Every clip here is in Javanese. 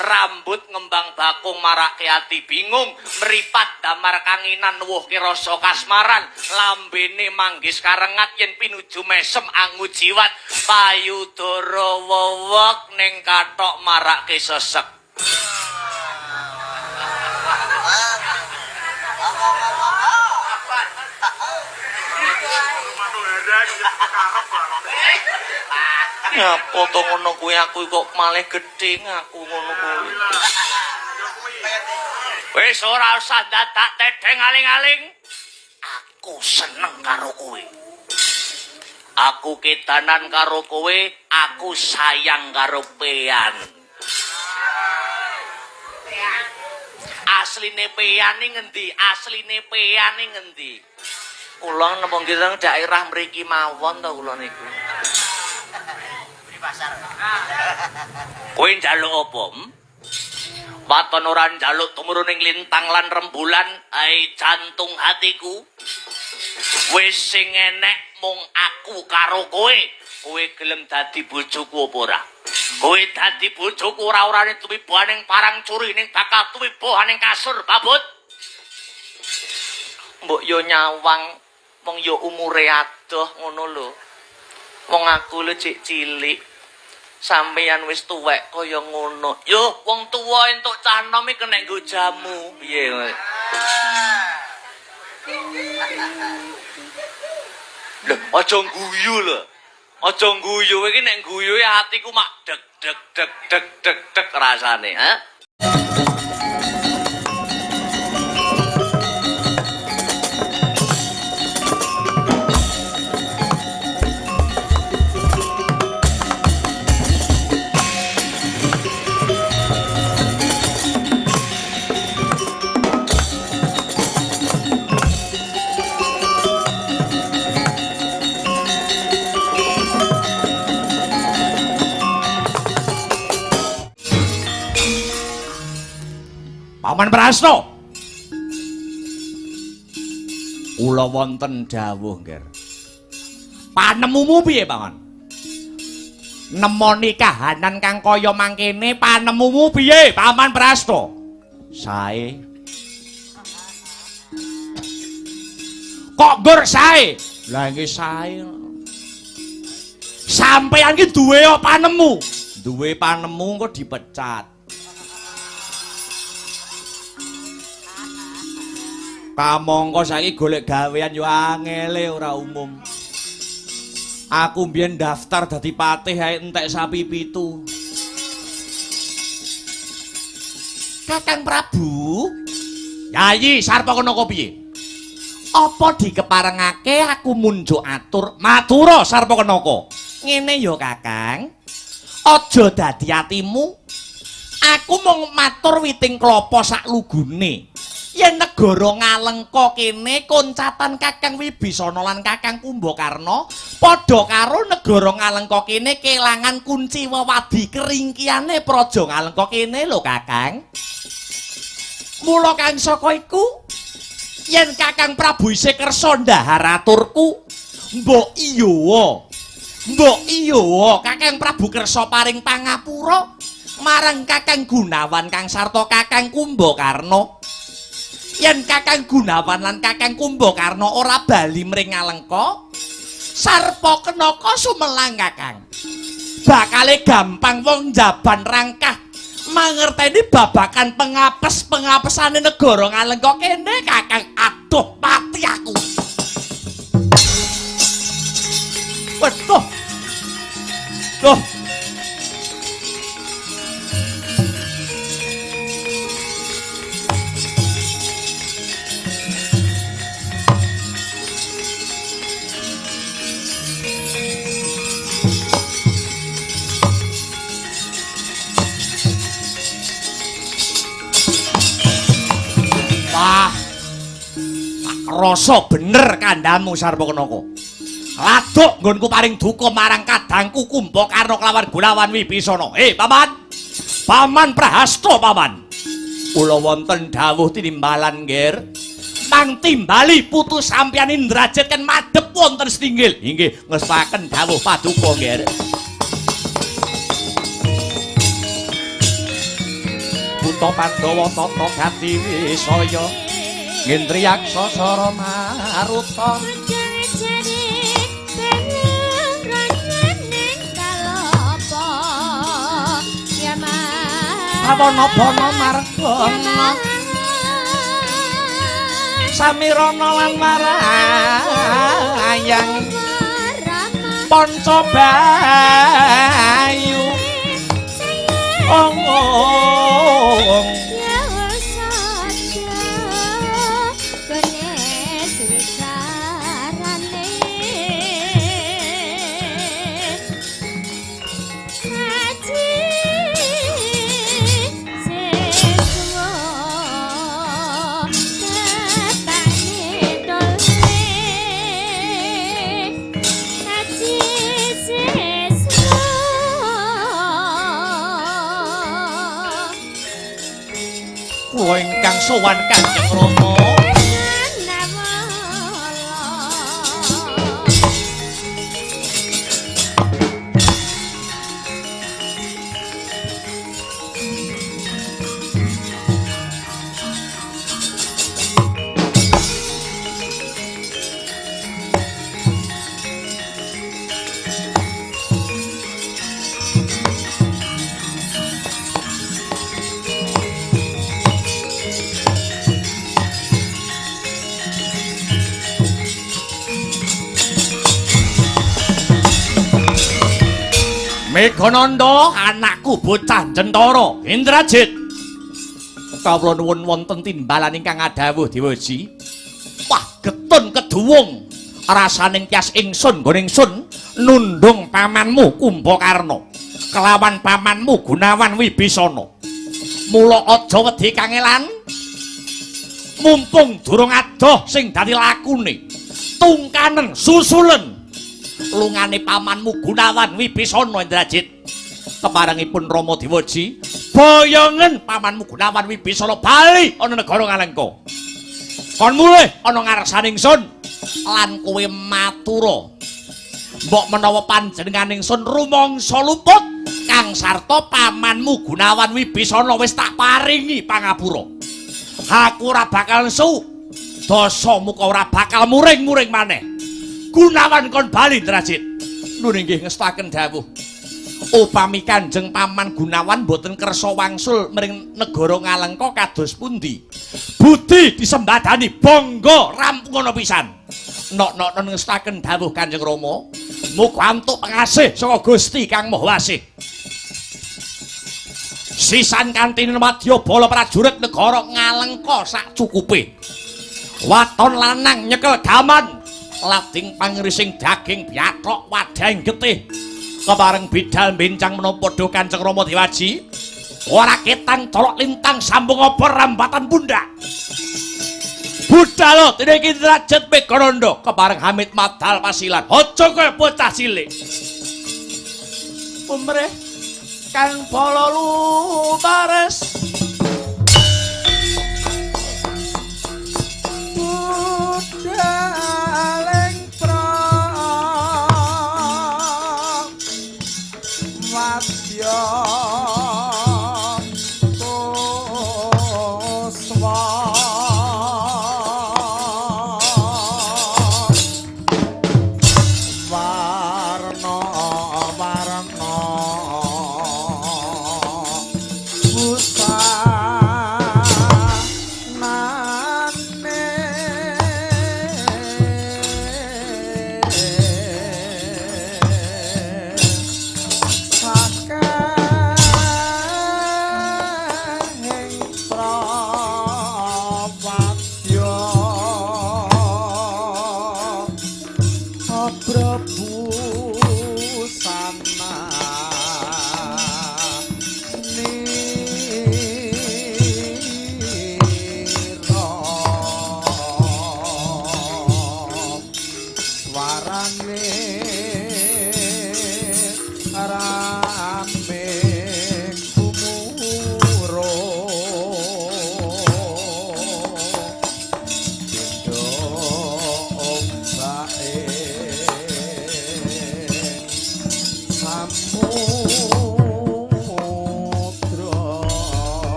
Rambut ngembang bakung marake ati bingung, mripat damar kanginan nuwuhke rasa kasmaran, lambene manggis karengat yen pinuju mesem angu jiwat, payudara wewek ning kathok marake sesek. Ngapa to ngono kuwi aku kok malih gedhing aku ngono kuwi. Wis ora usah dadak tedheng aling-aling. Aku seneng karo kowe. Aku kedanan karo kowe, aku sayang karo pean. Asline pean iki ngendi? Asline pean iki ngendi? Kula napa nggih daerah mriki mawon to kula niku. Kowe njaluk apa? Waton ora njaluk tumurun ning lintang lan rembulan, ai jantung hatiku. Wis sing enek mung aku karo kowe. Kowe gelem dadi bojoku apa ora? Kowe dadi bojoku ora-orane tumiba ning parang curi ning bakal tumiba ning kasur babut. Mbok yo nyawang wong yo umure adoh ngono lho. Wong aku lho cik cilik. Sampeyan wis tuwek kaya ngono. Yo wong tuwa entuk cah nom iki kena nggo jamu. Piye kowe? Lho, aja guyu lho. Aja guyu iki nek guyu atiku mak deg deg deg deg deg deg rasane, ha? Paman Prasno. Kula wonten dawuh, Ngger. Panemumu piye, Paman? Nemoni kahanan kang kaya mangkene panemumu piye, Paman Prasno? Sae. Kok nggur sae? Lah nggih sae. Sampeyan ki duwe panemu? Duwe panemu engko dipecat. Kamangka saiki golek gawean yo angele ora umum. Aku mbiyen daftar dadi patih ae entek sapi 7. Kakang Prabu, Yayi Sarpa Kenaka piye? Apa dikeparengake aku munjuk atur matura Sarpa Kenaka? Ngene yo Kakang. Aja dadi atimu. Aku mung matur witing klapa sak lugune. Yen negara Ngalengka kene koncatan Kakang Wibisana lan Kakang Kumbakarna padha karo negara Ngalengka kene kelangan kunci wewadi keringkiyane praja Ngalengka kene lho Kakang. Mula kang saka iku yen Kakang Prabu isih kersa ndhahar aturku, mbok iya. Mbok iya Kakang Prabu kersa paring pangapura marang Kakang Gunawan kang sarta Kakang Kumbakarna. Yen Kakang Gunawan lan Kakang Kumbakarna ora bali mring Ngalengka, Sarpa Kenaka sumelang Kakang. Bakale gampang wong njaban rangkah mangerteni babakan pengapes-pengapesane negara Ngalengka kene Kakang. Aduh mati aku. Waduh. Duh. Wah, rasa bener kandhamu Sarpa Kenaka. Laduk nggonku paring duka marang kadangku Kumbakarna kelawan Gunawan Wibisana. Paman. Paman Prahasta, Paman. Kula wonten dawuh tinimbalan, Nggir. Mang timbali putu sampeyan Indrajit ken madhep wonten setinggil. Inggih, ngestoaken dawuh paduka, Nggir. Duta Pandhawa tata gati wisaya ngendriyaksa sara maruta awana-wana margana samirana lan marayang panca bayu ong kula ingkang sowan Kanjeng Rama. Megananda anakku bocah Jentara Indrajit. Kawula nuwun wonten timbalan ingkang adhawuh Dewaji. Wah, getun keduwung rasaning tyas ingsun nggone ingsun nundung pamanmu Kumbakarna kelawan pamanmu Gunawan Wibisana. Mula aja wedi kangelan. Mumpung durung adoh sing dadi lakune. Tungkanen susulen lungane pamanmu Gunawan Wibisana Indrajit. Keparengipun Rama Dewaji, boyongen pamanmu Gunawan Wibisana bali ana negara Ngalengka. Kon mulih ana ngarsane ingsun lan kowe matura. Mbok menawa panjenengan ingsun rumangsa luput kang sarta pamanmu Gunawan Wibisana wis tak paringi pangapura. Aku ora bakal nesu. Dasa muka ora bakal muring-muring maneh. Gunawan kon bali Indrajit. Nun inggih ngestaken dawuh. Upami Kanjeng Paman Gunawan boten kersa wangsul mring negara Ngalengka kados pundi? Budi disembadani bangga rampungono pisan. Nok-nok ngestaken dawuh Kanjeng Rama. Muga antuk pengasih saka Gusti Kang Maha Asih. Sisan kanthi madya bala prajurit negara Ngalengka sak cukupe. Waton lanang nyekel gaman. Lading pangrising daging biathok wadahing getih. Kepareng bidal bencang menapa padha Kanjeng Rama Dewaji. Ora ketang colok lintang sambung obor rambatan pundak. Budhalo dene iki Indrajit Megananda kepareng Hamid madal pasilan. Aja kaya bocah cilik. Umreh kang bala lumares. Budaling prang wadya kuswa warna warna busana.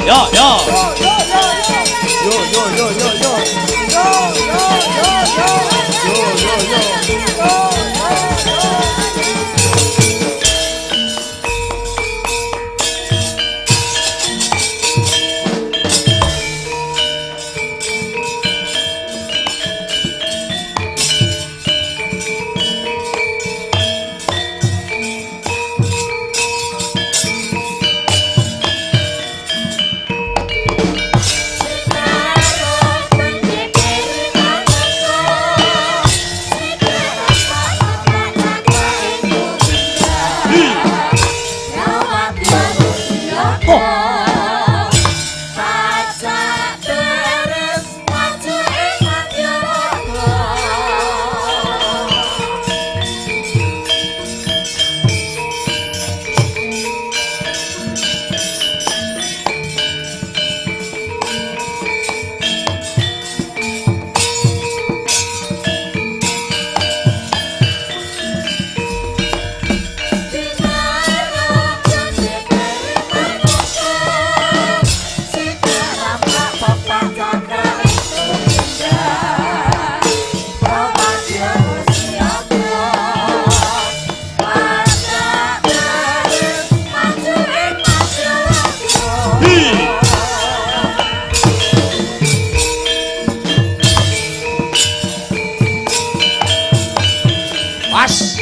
Yo yo. Yo yo yo yo yo. Yo yo yo yo. Yo yo yo. Yo yo yo. Pas.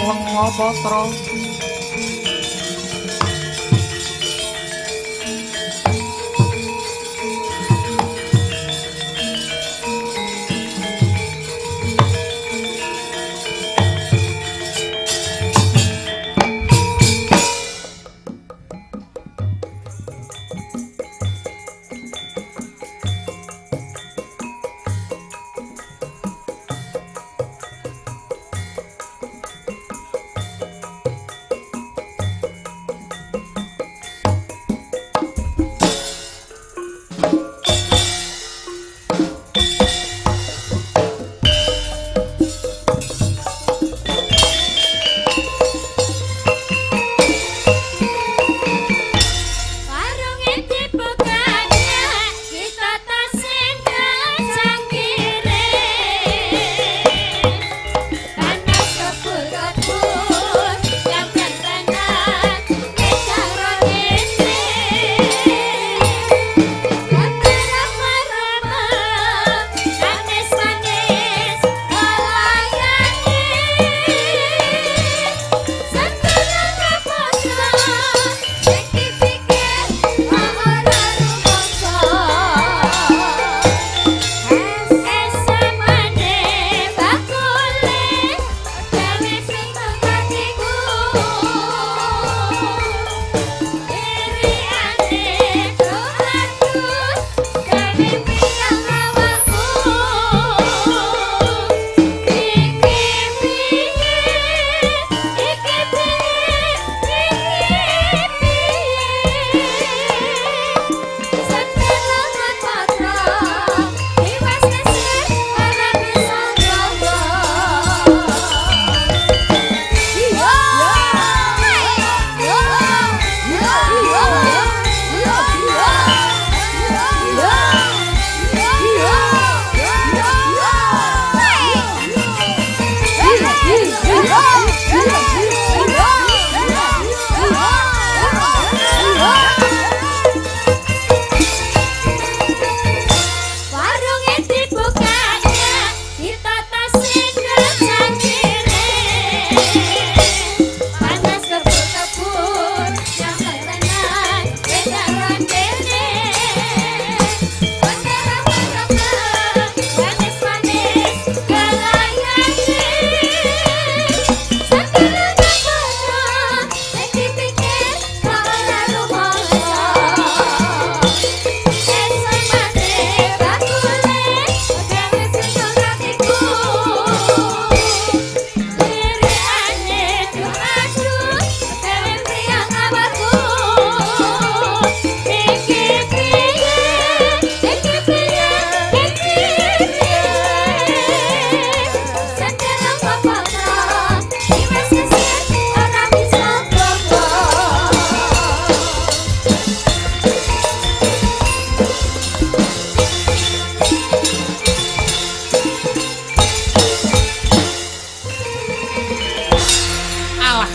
lenga patra.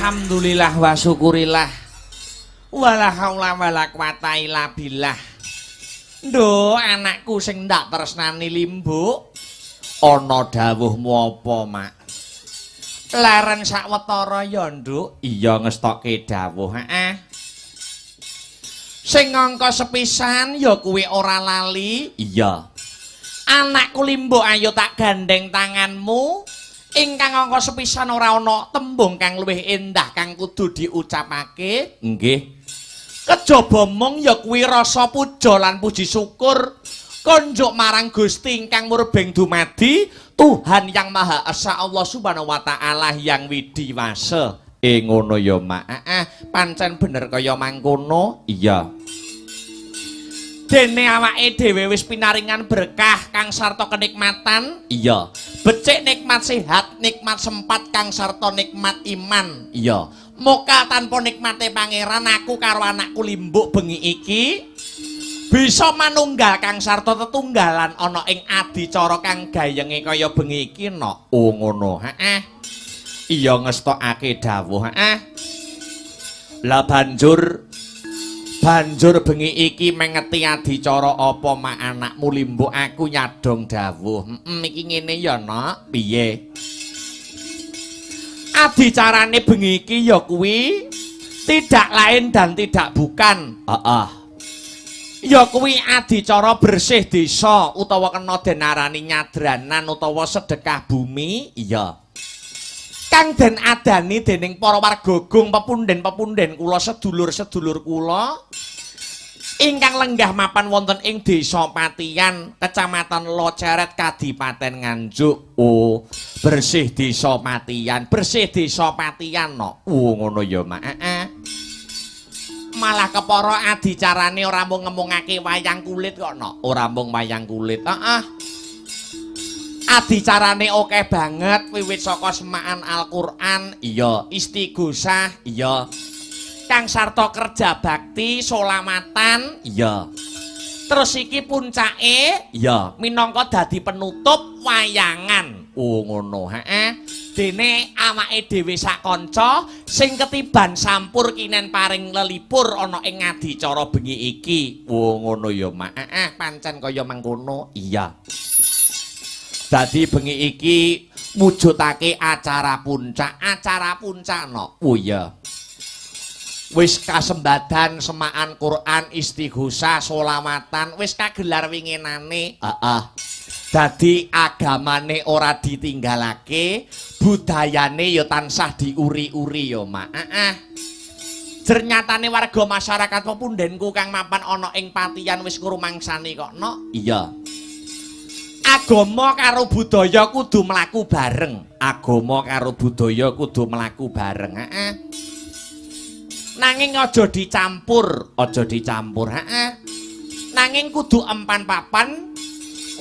Alhamdulillah wa syukurillah. Wala haula wala quwata illa billah. Nduk, anakku sing ndak tresnani Limbuk, ana dawuhmu apa, Mak? Leren sawetara ya, Nduk. Iya ngestokke dawuh, heeh. Sing angka sepisan ya kuwi ora lali. Iya. Anakku Limbuk, ayo tak gandeng tanganmu. Ingkang angka sepisan ora ana tembung kang luwih endah kang kudu diucapake. Nggih. Kejaba mung ya kuwi rasa puja lan puji syukur konjuk marang Gusti ingkang murbeng dumadi, Tuhan Yang Maha Esa Allah Subhanahu wa taala yang widiwasa. Ngono ya, Mak. Heeh, pancen bener kaya mangkono. Iya. Dene awake dhewe wis pinaringan berkah kang sarta kenikmatan. Iya. Becik nikmat sehat, nikmat sempat kang sarta nikmat iman. Iya. Moka tanpa nikmate pangeran aku karo anakku Limbuk bengi iki bisa manunggal kang sarta tetunggalan ana ing adicara kang gayenge kaya bengi iki no. Oh ngono. Heeh. Iya ngestokake dawuh. Heeh. Lah banjur bengi iki mengeti adicara apa mak anakmu Limbuk aku nyadong dawuh. Iki ngene ya, Nok. Piye? Adicarane bengi iki ya kuwi tidak lain dan tidak bukan. Heeh. Ya kuwi adicara bersih desa utawa kena den arani nyadranan utawa sedekah bumi. Iya. Kang den adani dening para warga gung pepunden-pepunden kula sedulur-sedulur kula ingkang lenggah mapan wonten ing Desa Patian, Kecamatan Loceret, Kadipaten Nganjuk. Oh, bersih Desa Patian, bersih Desa Patian no. Oh, ngono ya, Mak. Heeh. Malah kepara adicarane ora mung ngemungake wayang kulit kok no. Ora mung wayang kulit. Heeh. Adicarane akeh banget wiwit saka semaan Al-Qur'an, iya, istighosah, iya. Kang sarta kerja bakti, solamatan, iya. Terus iki puncake, iya, minangka dadi penutup wayangan. Oh, ngono, heeh. Dene awake dhewe sak kanca sing ketiban sampur kinen paring lelipur ana ing adicara bengi iki. Oh, ngono ya, Mak. Heeh, pancen kaya mengkono. Iya. Dadi bengi iki mujudake acara puncak no. Oh iya. Wis kasembadan semaan Quran, istighosah, solawatan, wis kagelar winginane. Heeh. Dadi agamane ora ditinggalake, budayane ya tansah diuri-uri ya, Mak. Heeh. Jernyatane warga masyarakat pepundenku kang mapan ana ing Patian wis ngrumangsani kok, no. Iya. Agama karo budaya kudu mlaku bareng. Agama karo budaya kudu mlaku bareng. Heeh. Nanging aja dicampur, aja dicampur, heeh. Nanging kudu empan papan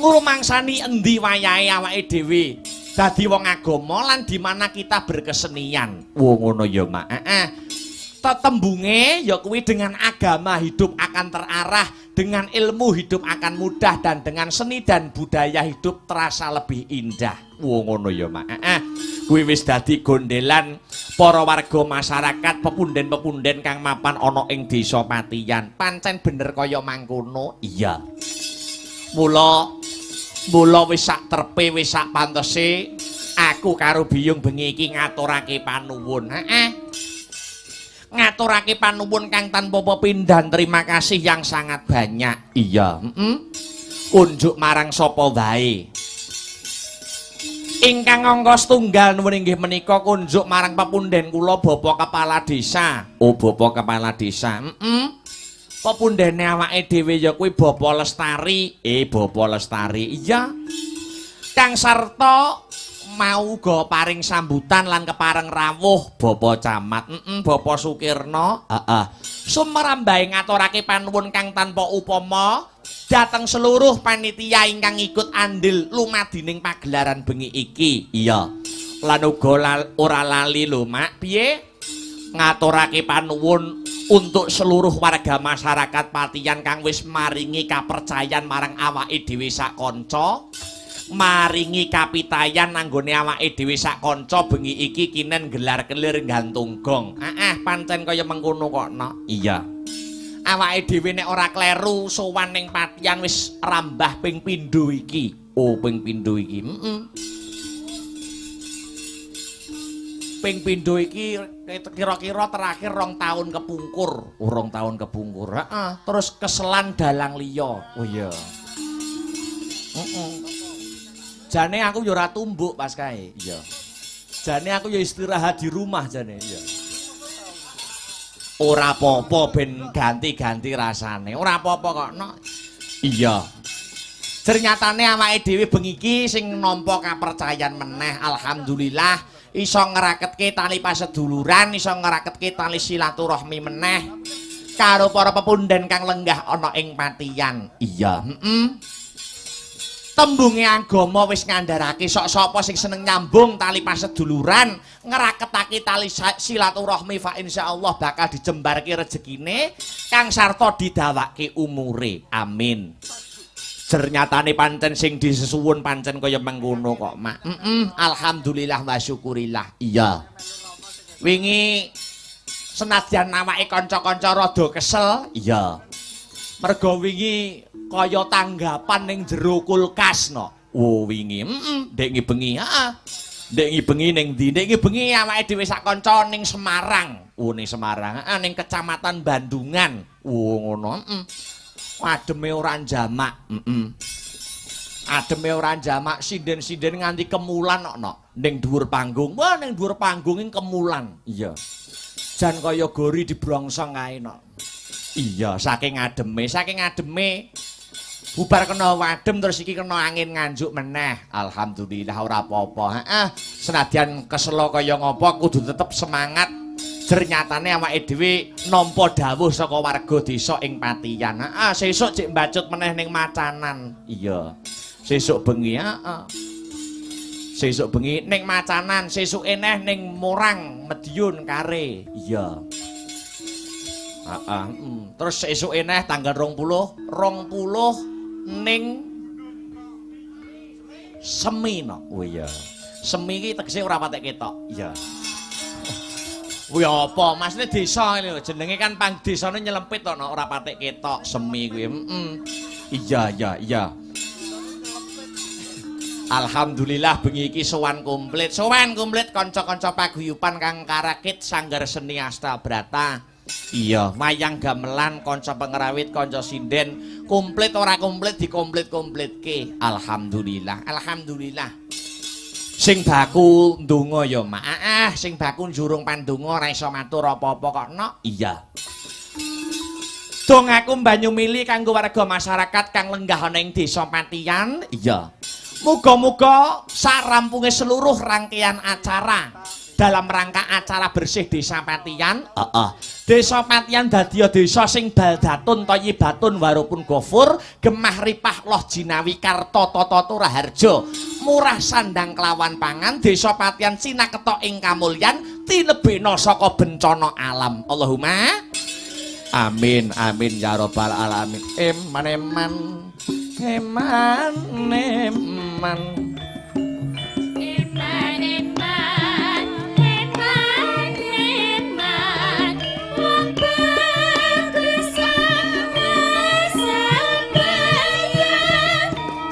ngrumangsani endi wayahe awake dhewe dadi wong agama lan di mana kita berkesenian. Wo ngono ya, Mak. Heeh. Tetembunge ya kuwi dengan agama hidup akan terarah, dengan ilmu hidup akan mudah, dan dengan seni dan budaya hidup terasa lebih indah. Wo ngono ya, Mak. Heeh. Kuwi wis dadi gondelan para warga masyarakat pepunden-pepunden kang mapan ana ing Desa Patian. Pancen bener kaya mangkono. Iya. Mula wis sak trepe, wis sak pantese aku karo Biyung bengi iki ngaturake panuwun. Heeh. Ngaturake panuwun kang tanpa pepindhan terima kasih yang sangat banyak. Iya, heeh. Kunjuk marang sapa wae. Ingkang angka setunggal nuwun inggih menika kunjuk marang pepunden kula Bapak Kepala Desa. Oh, Bapak Kepala Desa. Heeh. Pepundene awake dhewe ya kuwi Bapak Lestari. Bapak Lestari. Iya. Kang sarta mau uga paring sambutan lan kepareng rawuh Bapak Camat. Heeh, Bapak Sukirno. Heeh. Sumrambah ngaturake panuwun kang tanpa upama dhateng seluruh panitia ingkang ikut andil lumadining pagelaran bengi iki. Iya. Lan uga ora lali lho, Mak. Piye? Ngaturake panuwun untuk seluruh warga masyarakat Patian kang wis maringi kapercayan marang awake dhewe sak kanca, maringi kapitayan nanggone awake dhewe sak kanca bengi iki kinen gelar kelir gantung gong. Heeh, pancen kaya mengkono kok, no. Iya. Awake dhewe nek ora kleru sowan ning Patian wis rambah ping pindho iki. Oh, ping pindho iki. Heeh. Ping pindho iki kira-kira terakhir 2 tahun kepungkur. Oh, 2 tahun kepungkur. Heeh. Terus keselan dalang liya. Oh iya. Heeh. Jane aku ya ora tumbuk pas kae. Iya. Jane aku ya istirahat di rumah jane. Iya. Ora apa-apa ben ganti-ganti rasane. Ora apa-apa kok, no. Iya. Ternyatane awake dhewe bengi iki sing nampa kapercayan meneh, alhamdulillah iso ngraketke tali paseduluran, iso ngraketke tali silaturahmi meneh karo para pepunden kang lenggah ana ing Patian. Iya, heeh. Tembunge agama wis ngandharake sok sapa sing seneng nyambung tali paseduluran, ngraketake tali silaturahmi, fa insyaallah bakal dijembarke rezekine kang sarta didawake umure. Amin. Jernyatane pancen sing disesuwun pancen kaya mengkono kok, Mak. Heeh, alhamdulillah wa syukurillah. Iya. Wingi senadyan awake kanca-kanca rada kesel, iya. Mergo wingi kaya tanggapan ning jero kulkas no. Oh wingi, heeh, ndek bengi, heeh. Ndek ngi bengi ning ndi? Ndek ngi bengi awake dhewe sak kanca ning Semarang. Oh, ning Semarang, heeh, ning Kecamatan Bandungan. Oh, ngono, heeh. Ademe ora njamak, heeh. Ademe ora njamak, sinden-sinden nganti kemulan kok, nok. Ning dhuwur panggung. Wah, ning dhuwur panggung ing kemulan. Iya. Jan kaya gori dibrongsong kae, nok. Iya, saking ademe, saking ademe. Bubar kena wadem terus iki kena angin Nganjuk meneh. Alhamdulillah ora apa-apa. Heeh, senadyan kesela kaya ngapa kudu tetep semangat. Jer nyatane awake dhewe nampa dawuh saka warga desa ing Patian. Heeh, sesuk jek mbacut meneh ning Macanan. Iya. Sesuk bengi, heeh. Sesuk bengi ning Macanan, sesuke neh ning Morang, Madiun Kare. Iya. Heeh, terus sesuke neh tanggal 20, 20 ning Semi no. Oh iya. Semi iki tegese ora patek ketok. Iya. Kuwi apa? Masne desa ngene lho, jenenge kan pang desane nyelempit to, no, ora patek ketok Semi kuwi. Heeh. Iya, iya, iya. Alhamdulillah bengi iki sowan komplit. Sowan komplit kanca-kanca paguyuban kang karakit Sanggar Seni Astabrata. Iya, wayang gamelan, kanca pengrawit, kanca sinden, komplit ora komplit dikomplit-komplitke. Alhamdulillah, alhamdulillah. Sing baku ndonga ya, Mak. Ah, sing baku njurung pandonga ora iso matur apa-apa kok, Nok. Iya. Dong aku mbanyumili kanggo warga masyarakat kang lenggah ana ing Desa Patian. Iya. Muga-muga sarampunge seluruh rangkaian acara dalam rangka acara bersih Desa Patian. Heeh. Desa Patian dadi desa sing baldatun thayyibatun warupun gofur, gemah ripah loh jinawi karta tata raharja, murah sandang kelawan pangan. Desa Patian sinaketok ing kamulyan tinebena saka bencana alam. Allahumma amin amin ya rabbal alamin. Eman eman eman eman. Eman eman eman eman wong bagus sampeyan,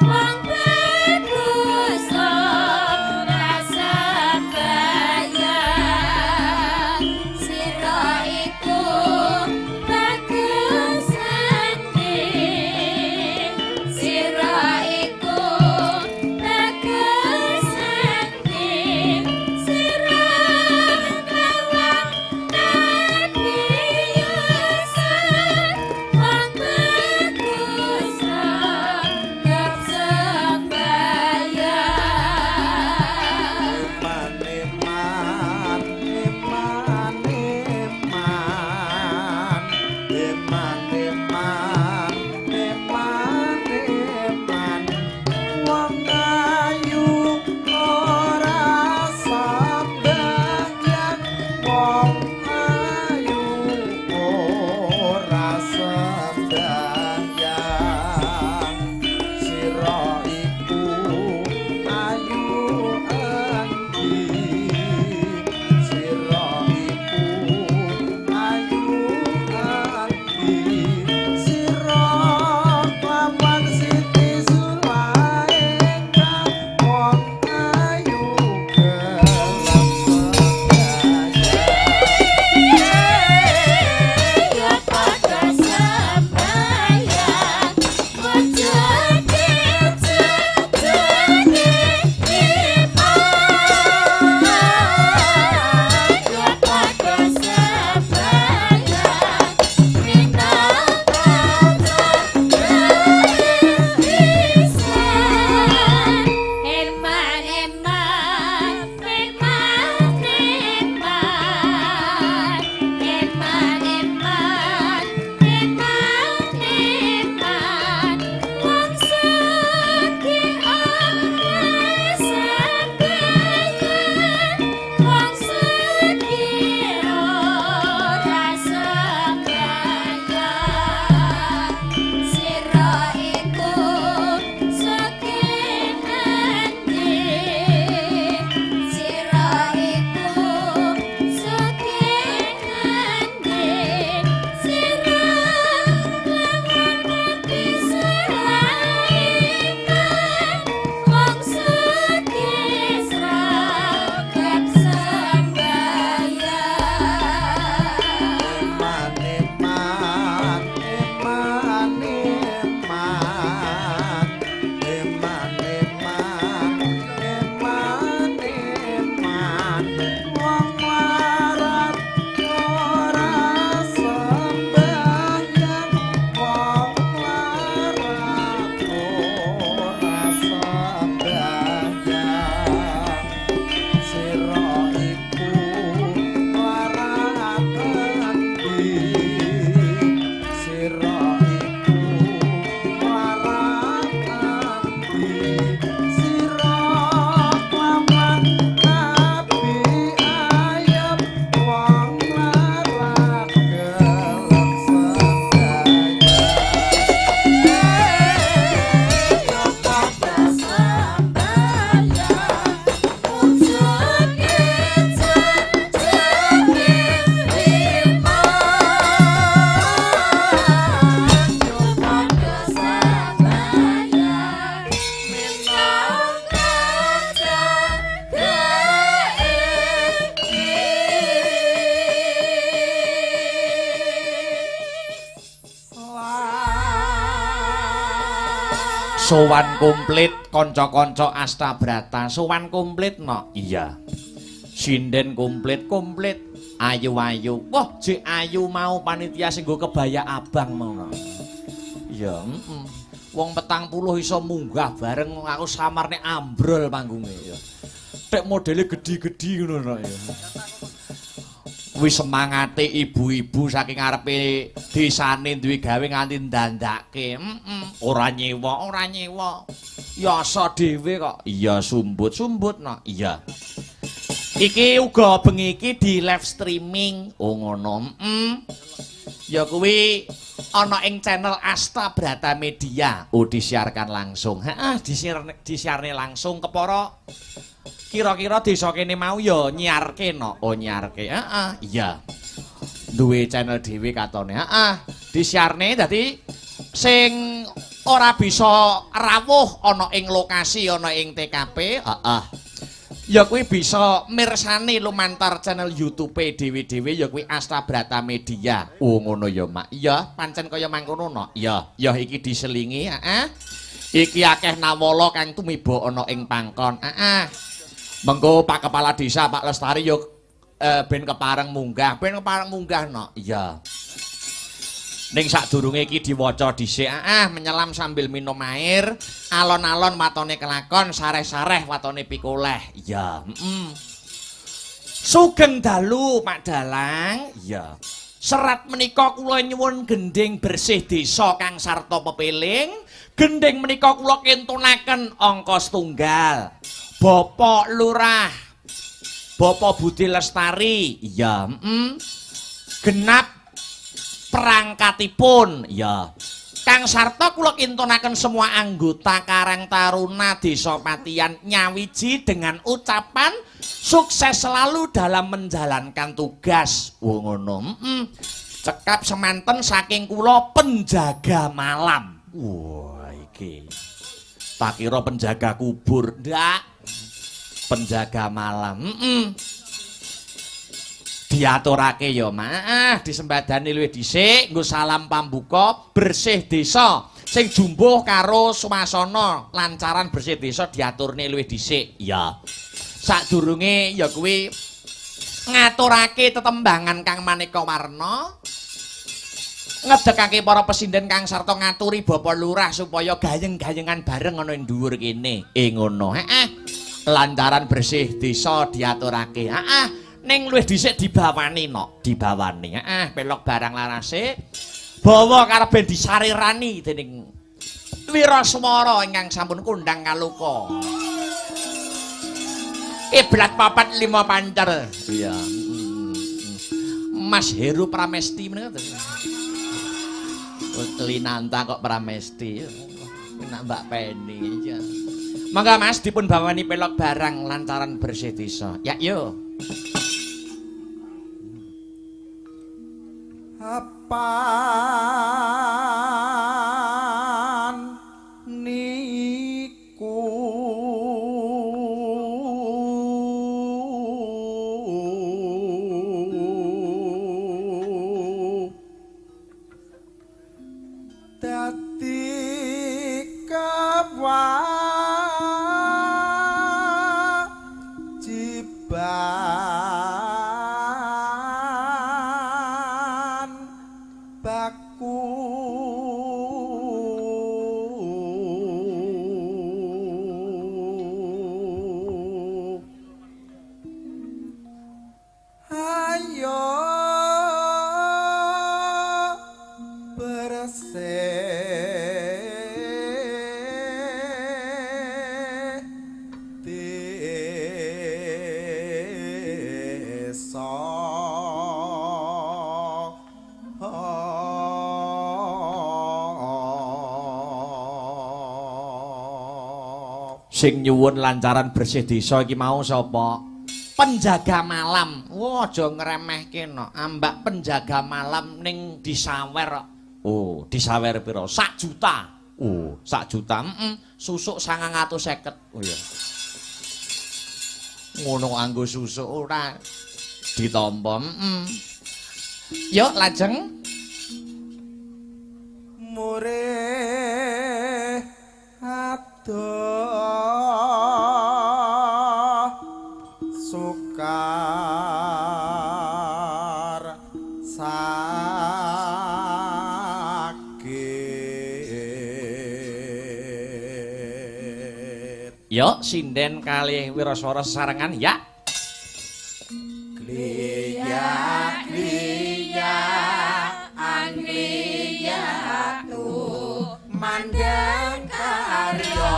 wong bagus ora sampeyan, sira iku bagus ati, sira iku bagus. Sowan komplit kanca-kanca Astabrata, sowan komplit no. Iya. Sinden komplit, komplit. Ayu-ayu. Wah, jek ayu mau panitia sing nggo kebaya abang mau no. Iya, heeh. Wong 40 iso munggah bareng aku samarne ambrol panggunge ya. Tek modele gedhi-gedhi ngono no ya. Wis semangate ibu-ibu saking ngarepe desane duwe gawe nganti ndandake. Heeh. Ora nyewa, ora nyewa. Yasa dhewe kok. Iya, sumbut-sumbut no. Iya. Iki uga bengi iki di live streaming. Oh ngono. Heeh. Ya kuwi ana ing channel Astabrata Media. Oh disiarkan langsung. Heeh, disiarne langsung kepara kira-kira desa kene mau ya nyiarke no. Oh nyiarke. Heeh, iya. Duwe channel dhewe katone. Heeh, disiarne dadi sing ora bisa rawuh ana ing lokasi ana ing TKP, heeh. Ya kuwi bisa mirsani lumantar channel YouTube dhewe-dhewe ya kuwi Astabrata Media. Oh ngono ya, Mak. Iya, pancen kaya mangkono no. Iya, ya iki diselingi, heeh. Iki akeh nawala kang tumiba ana ing pangkon. Heeh. Mengko Pak Kepala Desa Pak Lestari yo ben kepareng munggah, ben kepareng munggah no. Iya. Ning sadurunge iki diwaca dhisik, ah menyelam sambil minum air, alon-alon watone kelakon, sareh-sareh watone pikoleh. Iya, heeh. Sugeng dalu Pak Dalang. Iya. Serat menika kula nyuwun gendhing bersih desa kang sarta pepeling. Gendhing menika kula kintunaken angka setunggal. Bapak Lurah, Bapak Budi Lestari. Iya, heeh. Genap perangkatipun. Iya. Kang sarta kula kintunaken semua anggota Karang Taruna Desa Patian nyawiji dengan ucapan sukses selalu dalam menjalankan tugas. Oh ngono. Heeh. Cekap semanten saking kula penjaga malam. Wah, iki. Tak kira penjaga kubur. Ndak. Penjaga malam. Heeh. Diaturake ya, Mak. Disembadani luwih dhisik nggo salam pambuka bersih desa sing jumbuh karo swasana lancaran bersih desa diaturne luwih dhisik. Iya. Sadurunge ya kuwi ngaturake tetembangan kang maneka warna, ngedekake para pesinden kang sarta ngaturi Bapak Lurah supaya gayeng-gayengan bareng ana ing dhuwur kene. Ngono. Heeh. Lancaran bersih desa diaturake. Heeh. Ning luwih dhisik dibawani no, dibawani. Heeh, pelok barang larase bawa karepen disarirani dening wiraswara ingkang sampun kondhang kaloka. Kiblat 4 5 pancer. Iya. Mas Heru Pramesti menika to. Linanta kok Pramesti. Enak Mbak Penny iya. Mangga Mas dipun bawani pelok barang lantaran bersih desa. Ya yo. Apan niku dadi kewajiban baku ayo bersih desa. Sing nyuwun lancaran bersih desa iki mau sapa? Penjaga malam. Wah, aja ngremehke no. Ambak penjaga malam ning disawer. Oh, disawer pira? 1 juta. Oh, 1 juta. Heeh. Susuk 950. Oh iya. Ngono anggo susuk ora ditampa. Heeh. Yuk lajeng murih sukar sakit. Yo sinden kalih wiraswara sesarengan ya. Kliyak kliyak angliyatu mandang karya.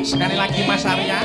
Sekali lagi Mas Arya.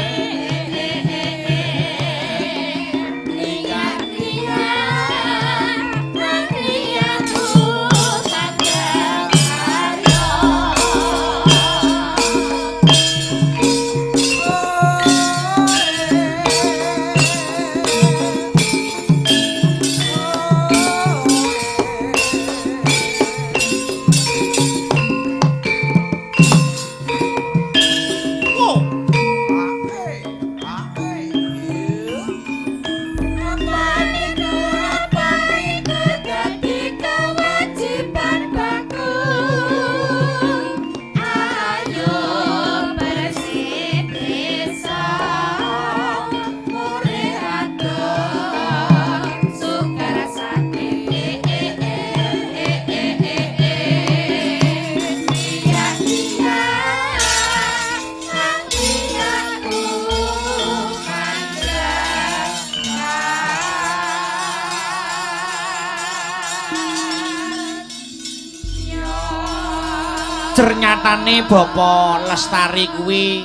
Ternyatane Bapak Lestari kuwi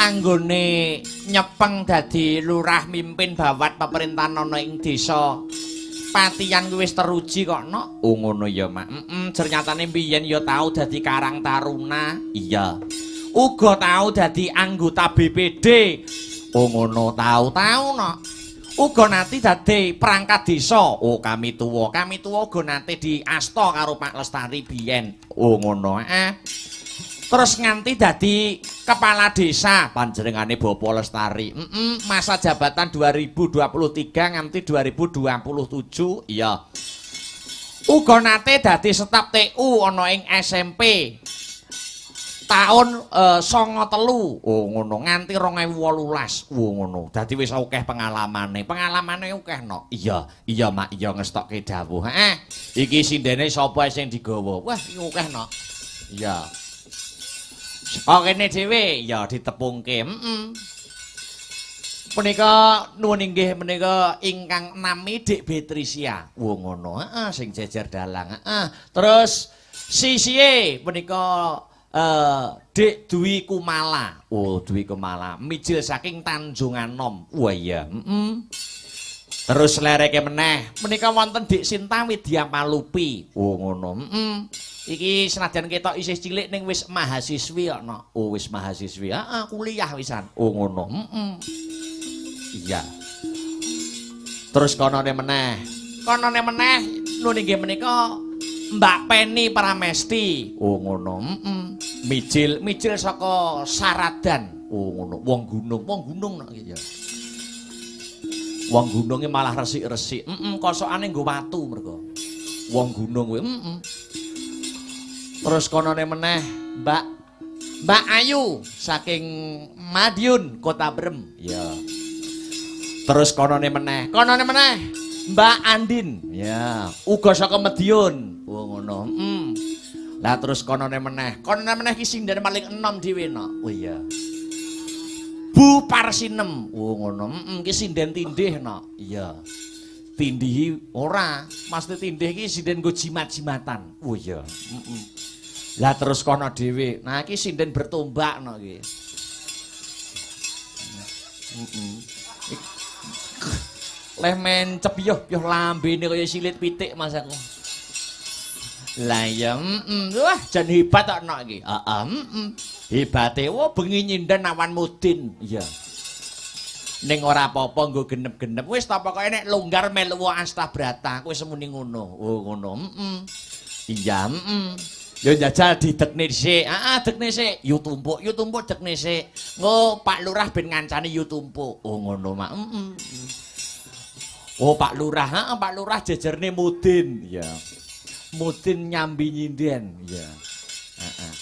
anggone nyepeng dadi lurah mimpin bawat pemerintahan ana ing desa Patian kuwi wis teruji kok nok. Oh ngono ya, Mak. Heeh, ternyatane biyen ya tau dadi Karang Taruna. Iya. Uga tau dadi anggota BPD. Oh ngono, tau-tau nok. Uga nate dadi perangkat desa. Oh kami tuwa uga nate diasta karo Pak Lestari biyen. Oh ngono, heeh. Terus nganti dadi kepala desa panjenengane Bapak Lestari. Masa jabatan 2023 nganti 2027. Iya. Uga nate dadi staf TU ana ing SMP. Tahun 93. Oh ngono, nganti 2018. Oh ngono. Dadi wis akeh pengalamane. Pengalamane akeh no. Iya, iya Mak, iya ngestokke dawuh. Heeh. Iki sindene sapa sing digawa? Wah, iki akeh no. Iya. Oh kene dhewe ya ditepungke. Heeh. Punika nuwun inggih menika ingkang nami Dik Betrisia. Oh ngono, heeh sing jejer dalang. Heeh. Terus sisihe punika Dik Dwi Kumala. Oh, Dwi Kumala mijil saking Tanjung Anom. Wah iya, heeh. Terus lereke meneh menika wonten Dik Sinta Widya Palupi. Oh ngono, heeh. Iki senajan ketok isih cilik ning wis mahasiswi kok no. Oh wis mahasiswi. Heeh, kuliah wisan. Oh ngono, heeh. Iya. Terus konone meneh. Konone meneh nun inggih menika Mbak Penny Pramesti. Oh ngono, heeh. Mijil, mijil saka Saradan. Oh ngono, wong gunung nok iki ya. Wong gununge malah resik-resik. Heeh, kosokane nggo watu mergo. Wong gunung kuwi. Heeh. Terus konone meneh Mbak Ayu saking Madiun, Kota Brem. Ya. Terus konone meneh Mbak Andin. Ya, uga saka Madiun. Oh ngono. Heeh. Lah terus konone meneh iki sinden paling enom dhewe no. Oh iya. Bu Parsinem. Oh ngono. Heeh, iki sinden tindih no. Iya. Tindih ora, mesti tindih iki sinden nggo jimat-jimatan. Oh iya. Heeh. Lah terus kono dhewe. Nah iki sinden bertombak no iki. Heeh. Leh mencep yo lambene kaya silit pitik Mas aku. Lah ya, wah jan hebat kok nok iki. Heeh, Hebate wah bengi nyinden awan mudin. Iya. Ning ora apa-apa nggo genep-genep. Wis ta pokoke nek longgar melu Astabrata, kowe semuni ngono. Oh ngono. Heeh. Iya, heeh. Ya njajal didekne sik. Heeh, dekne sik. Yu tumpuk dekne sik. Engko Pak Lurah ben ngancani yu tumpuk. Oh ngono, Mak. Heeh. Oh Pak Lurah, heeh Pak Lurah jejerne mudin. Iya. Mudin nyambi nyinden. Iya. Heeh.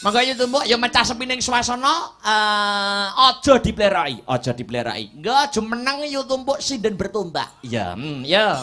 Monggo yu tumpuk ya mecah sepining swasana, aja dipleraki, aja dipleraki. Engko aja meneng yu tumpuk sinden bertombak. Iya, ya.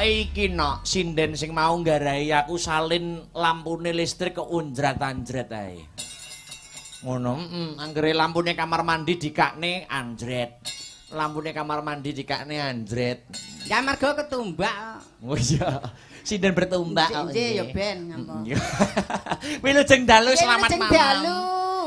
Iki nok sinden sing mau nggarai aku salin lampune listrik kok unjrat-anjret ae. Ngono, anggere lampune kamar mandi dikakne anjret. Lampune kamar mandi dikakne anjret. Ya marga ketumbak. Oh iya. Sinden bertumbak. Nggih ya ben ngapa. Wilujeng dalu, selamat malam. Dalu.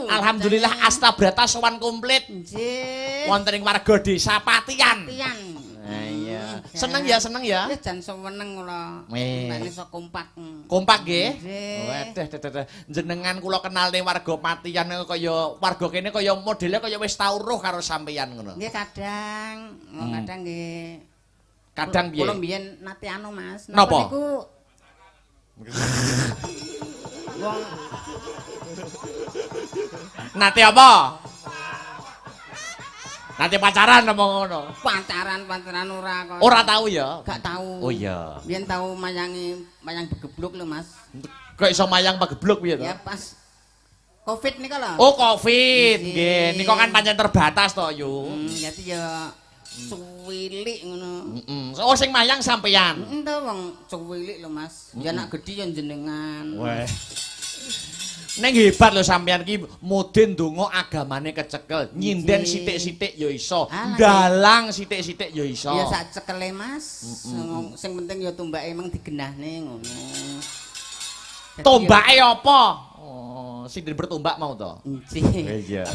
Alhamdulillah Astabrata sowan komplit. Nggih. Wonten ing warga desa Patian. Patian. Iya. Seneng ya, seneng ya. Wis jan seneng kula. Nek iso kompak. Kompak nggih. Waduh, dadah. Jenengan kula kenalne warga Patian kaya warga kene kaya modele kaya wis tau roh karo sampeyan ngono. Nggih kadang, kadang nggih. Kadang piye? Kula mbiyen nate anu Mas. Napa niku wong nate apa? Nanti pacaran apa ngono? Pacaran ora kok. Ora tau ya? Gak tau. Oh iya. Biyen tau mayangi mayang begebluk lho, Mas. Kok iso mayang begebluk piye to? Ya pas Covid nika lho. Oh, Covid. Nggih, nika kan pancen terbatas to, Yu. Jadi ya cuwilik ngono. Heeh. Oh, sing mayang sampeyan. Heeh to wong cuwilik lho, Mas. Ya nak gedhi ya jenengan. Weh. Ning hebat lho sampean ki mudin ndonga agamane kecekel, nyinden sithik-sithik ya iso, dalang sithik-sithik ya iso. Ya sak cekele Mas. Sing penting ya tumbake emang digenahne ngono. Tombake apa? Oh, sinden bertombak mau to? Nggih. Iya.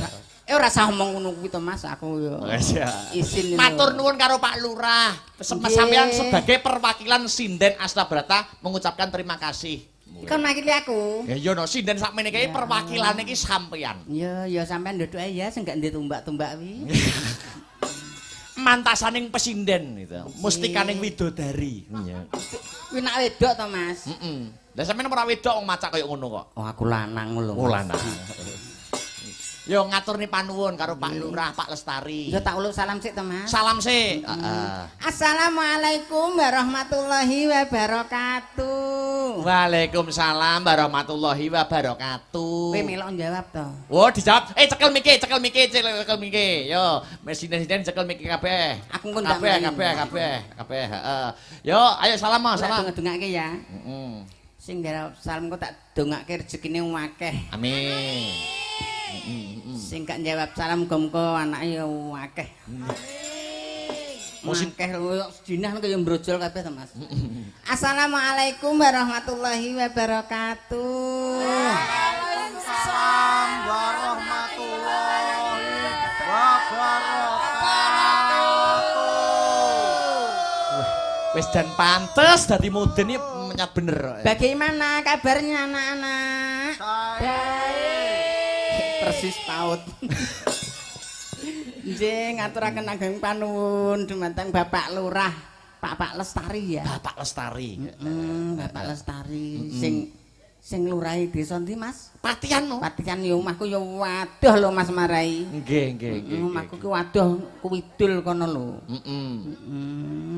Ora usah ngomong ngono kuwi to Mas, aku ya. Isin. Matur nuwun karo Pak Lurah. Sampean sebagai perwakilan sinden Astabrata mengucapkan terima kasih. Kon makili aku. Ya iya no, sinden sakmene iki perwakilane iki sampean. Ya ya sampean ndodok ae ya sing gak ndek tumbak-tumbak kuwi. Mantasaning pesinden gitu. Mustikaning widodari. Iya. Kuwi nak wedok to Mas? Heeh. Lah sampean ora wedok wong macak kaya ngono kok. Oh aku lanang lho. Oh lanang. Yo ngaturni panuwun karo Pak Lurah, Pak Lestari. Yo tak uluk salam sik to Mas. Salam sik. Heeh. Assalamualaikum warahmatullahi wabarakatuh. Waalaikumsalam warahmatullahi wabarakatuh. Kowe melok jawab to? Oh, dijawab. Cekel mike, cekel mike, cekel mike. Yo, mesine-sinen cekel mike kabeh. Aku engko ndak kabeh, kabeh, kabeh, heeh. Yo, ayo salam, salam. Dongake ya. Heeh. Sing jawab salam kok tak dongake rezekine akeh. Amin. Sing gak jawab salam muga-muga anake ya akeh. Amin. Akeh lho sedinah kaya mbrojol kabeh to Mas. Assalamualaikum warahmatullahi wabarakatuh. Waalaikumsalam warahmatullahi wabarakatuh. Wis dan pantes dadi mudin iki menyat bener. Bagaimana kabarnya anak-anak? Baik. Persis paut. Nggih, ngaturaken ageng panuwun dumateng Bapak Lurah, Pak Lestari ya. Bapak Lestari. Bapak Lestari sing sing lurahe desa ndi Mas? Patian no. Patian ya omahku ya waduh lho Mas Marai. Nggih, nggih, nggih. Omahku ki waduh kuwidul kono lho.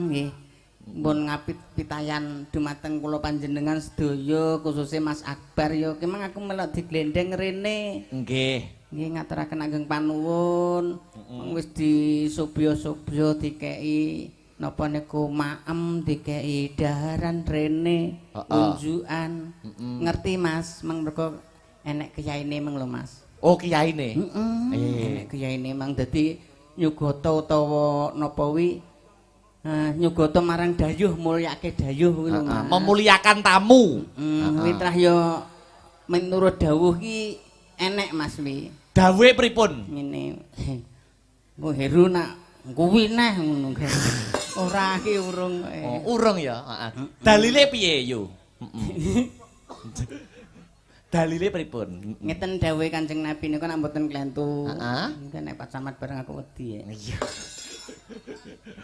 Nggih. Mbon ngapit pitayan dumateng kula panjenengan sedaya khususnya Mas Akbar ya ki mang aku melok diglendeng rene. Nggih. Nggih ngaturaken ageng panuwun. Wis disobyo-sobyo dikeki napa niku maem dikeki daharan rene unjukan. Ngerti Mas, mang mergo enek kiyaine mang lho Mas. Oh kiyaine. Heeh. Enek kiyaine mang dadi nyugata utawa napa wi nyugata marang dayuh, mulyake dayuh kuwi lho Mas. Memuliakan tamu. Kuwi trah ya menurut dawuh ki enek Mas wi. Dawuhe pripun? Ngene. Engko Heru nak kuwi neh ngono. Ora ki urung. Oh, urung ya, heeh. Dalile piye yo? Dalile pripun? Ngeten dawuhe Kanjeng Nabi niku nek mboten klentu. Heeh. Nek Pak Samad bareng aku wedi ya. Iya.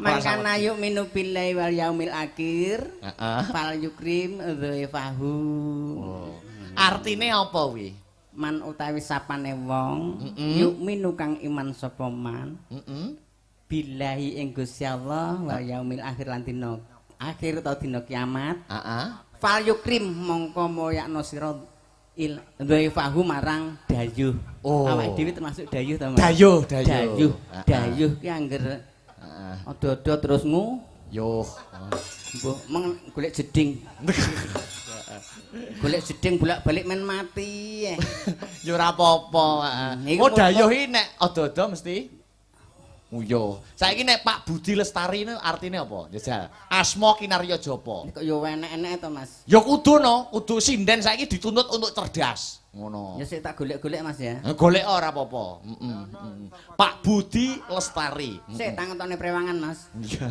Mangkana yuk minu billahi wal yaumil akhir. Heeh. Fal yukrim dzaifahu. Oh. Artine apa wi? Man utawi sapane wong yuk minu kang iman sapa man. Billahi ing Gusti Allah wal yaumil akhir lan dina akhir utawa dina kiamat. Heeh. Fal yukrim mongko moyakno sira dzaifahu marang dayuh. Oh. Awake dhewe termasuk dayuh ta Mas? Dayuh, dayuh. Dayuh, dayuh ki angger odo-odo terus ngu yuh. Mbok meng golek jeding. Golek jeding bolak-balik men mati. Ya ora apa-apa. Oh dayuh iki nek odo-odo mesti nguyuh. Saiki nek Pak Budi Lestari ini artine apa? Jajal. Asma Kinarya Japa. Kok ya enek-enek to Mas? Ya kudu no, kudu sinden saiki dituntut untuk cerdas. Ngono. Ya sik tak golek-golek Mas ya. Golek ora apa-apa. Pak Budi Lestari. Sik tak ngetone prewangan Mas. Iya.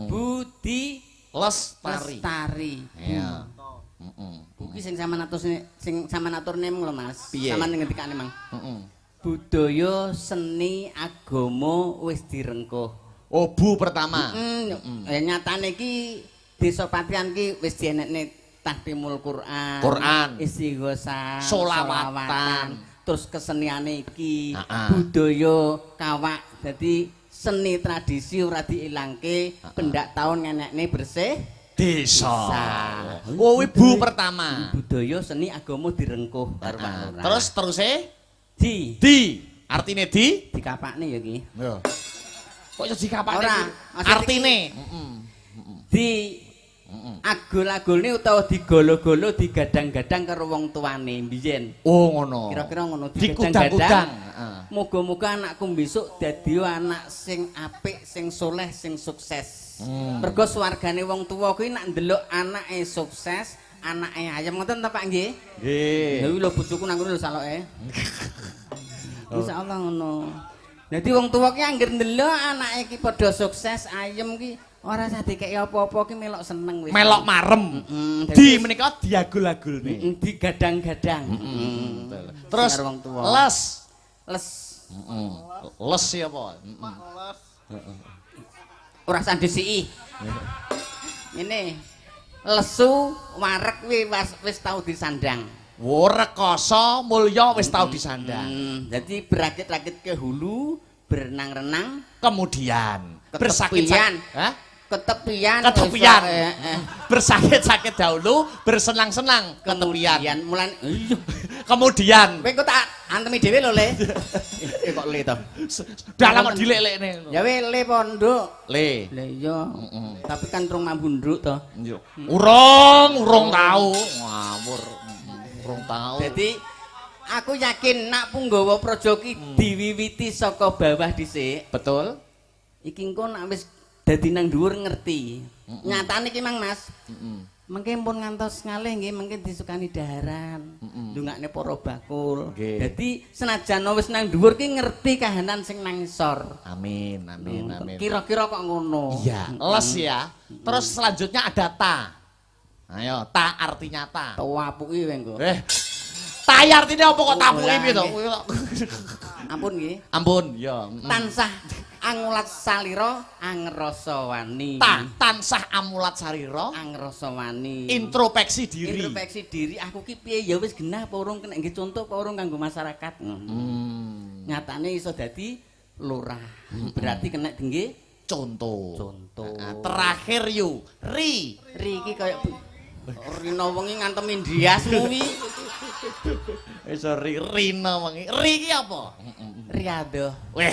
Budi Lestari. Lestari. Iya. Kuwi sing sampean aturne, sing sampean aturne mung lho Mas. Sampean ngendikane mang. Budaya seni agama wis direngkuh. Oh, bu pertama. Nyatane iki desa Patian ki wis dienekne tahtimul Quran, istighosa, solawatan, terus keseniane iki budaya kawak. Dadi seni tradisi ora diilangke, pendak taun ngenekne bersih desa. Oh, ibu pertama. Budaya seni agama direngkuh karo Pak Lurah. Terus teruse di. Di. Artine di? Dikapakne ya iki. Lho. Kok iso dikapakne? Ora, artine. Di Agul-agulne utawa digolo-golo digadang-gadang karo wong tuane mbiyen. Oh ngono. Kira-kira ngono digadang-gadang. Muga-muga anakku besok dadi anak sing apik, sing soleh, sing sukses. Mergo swargane wong tuwa kuwi nek ndelok anake sukses, anake ayem ngoten ta Pak nggih? Nggih. Lha lho bojoku nang ngono lho saloke. Insyaallah ngono. Dadi wong tuwa ki angger ndelok anake ki padha sukses, ayem ki ora usah dikeki apa-apa ki melok seneng wis. Melok marem. Di menika diagul-agulne. Digadang-gadang. Terus wong tuwa. Les. Les. Les ya apa? Ora usah disiki. Ngene. Lesu wareg kuwi wis tau disandang. Wo rekoso mulya wis tau disandang. Dadi berakit-rakit ke hulu, berenang-renang, kemudian bersakit-sakit. Hah? Ketepian. Ketepian. Bersakit-sakit dahulu, bersenang-senang ketepian. Mulan iya. Kemudian kowe kok tak antemi dhewe lho, Le. Kok le to? Dalam kok dilek-lekne. Ya we le pondok. Le. Lah iya. Tapi kan rung mambu nduk to. Iya. Urung tau. Ngawur. Urung tau. Dadi aku yakin nak Punggawa Praja ki diwiwiti saka bawah dhisik. Betul. Iki engko nak wis dadi nang dhuwur ngerti. Nyatane iki Mang Mas. Mengke pun ngantos ngalih nggih mengke disukani daharan. Ndongakne para bakul. Dadi senajan wis nang dhuwur ki ngerti kahanan sing nang isor. Amin, amin, amin. Kira-kira kok ngono. Iya, les ya. Terus selanjutnya ada ta. Ayo, ta artinya ta. Tawapuki kowe engko. Ta artinya apa kok tapuki piye to? Ampun nggih. Ampun, ya. Tansah angulat salira angrasa wani. Tansah amulat sarira angrasa wani. Introspeksi diri. Introspeksi diri aku ki piye ya wis genah apa urung kena nggih contoh apa urung kanggo masyarakat. Nyatane iso dadi lurah. Berarti kena dingge contoh. Contoh. Terakhir yu, ri. Ri iki kaya Rina wengi ngantemi ndiasmu wi. Wis ri Rina wengi. Ri iki apa? Riyadhah. Weh.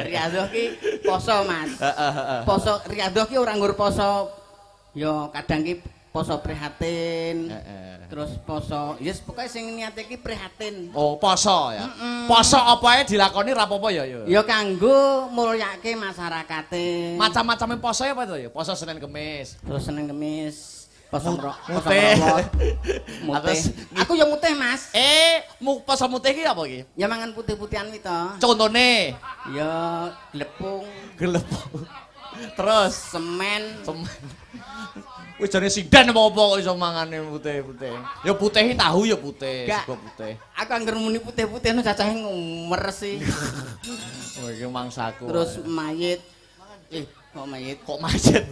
Riyadhah ki poso, Mas. Poso riyadhah ki ora nggur poso ya kadang ki poso prihatin. Terus poso, yes pokoke sing niate ki prihatin. Oh, poso ya. Poso apa ae dilakoni ra apa-apa ya ya. Ya kanggo mulyake masyarakate. Macam-macame poso apa to ya? Poso Senin Kemis. Terus Senin Kemis. Poso mutih. Mutih. Aku ya mutih, Mas. Poso mutih ki apa ki? Ya mangan putih-putihan kuwi to. Contone? Ya glepung. Glepung. Terus semen. Semen. Wis jane sidan apa-apa kok iso mangane putih-putih. Ya putih tahu ya putih, sego putih. Aku angger muni putih-putih no cacahe ngmeresi. Oh iki mangsaku. Terus mayit. Kok mayit? Kok mayit?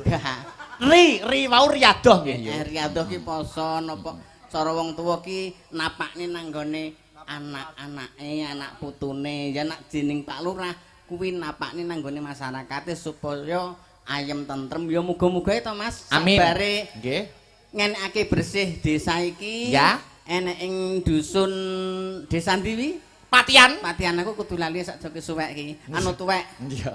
Ri, ri wau riyadhah nggih. Riyadhah ki poso napa cara wong tuwa ki napakne nang nggone anak-anake, anak putune. Ya nak dening Pak Lurah kuwi napakne nang nggone masyarakate supaya ayem tentrem. Ya muga-muga to Mas. Amin. Sabare nggih. Ngenekake bersih desa iki. Ya. Enek ing dusun desa ndi wi? Patian. Patian aku kudu lali sak joke suwek iki. Anu tuwek. Iya.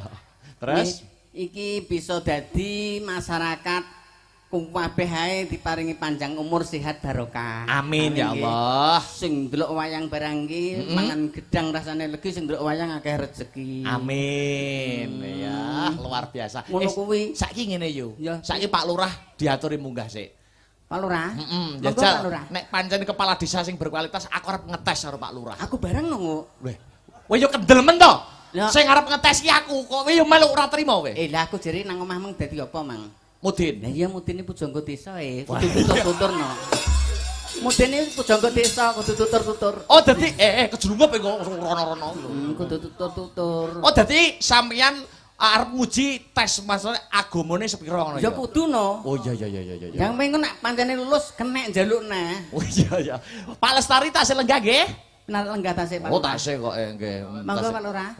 Terus iki bisa dadi masyarakat kabeh ae diparingi panjang umur sehat barokah. Amin ya Allah. Sing ndelok wayang barang iki mangan gedang rasane legi, sing ndelok wayang akeh rejeki. Amin. Ya, luar biasa. Ngono kuwi. Saiki ngene yo. Saiki Pak Lurah diaturi munggah sik. Pak Lurah? Heeh, jajal. Nek pancen kepala desa sing berkualitas aku arep ngetes karo Pak Lurah. Aku bareng nunggu. Weh. Kowe yo kendel men to? Sing arep ngetes ki aku kok kowe yo melok ora trimo kowe. Lah aku jere nang omah meng dadi apa, Mang? Mudin. Lah iya mudine pujangga desa e, kudu tutur-tuturno. Mudine pujangga desa kudu tutur-tutur. Oh dadi kejlungup kok rono-rono. Kudu tutur-tutur. Oh dadi sampeyan arep nguji tes masalah agamane sepira ngono ya? Ya kudu no. Oh iya iya iya iya. Yang pengen nek pancene lulus kenek njaluk nah. Oh iya iya. Pak Lestari tasih lenggah nggih? Benar lenggah tasih Pak. Oh tasih kok nggih. Monggo Pak Lurah.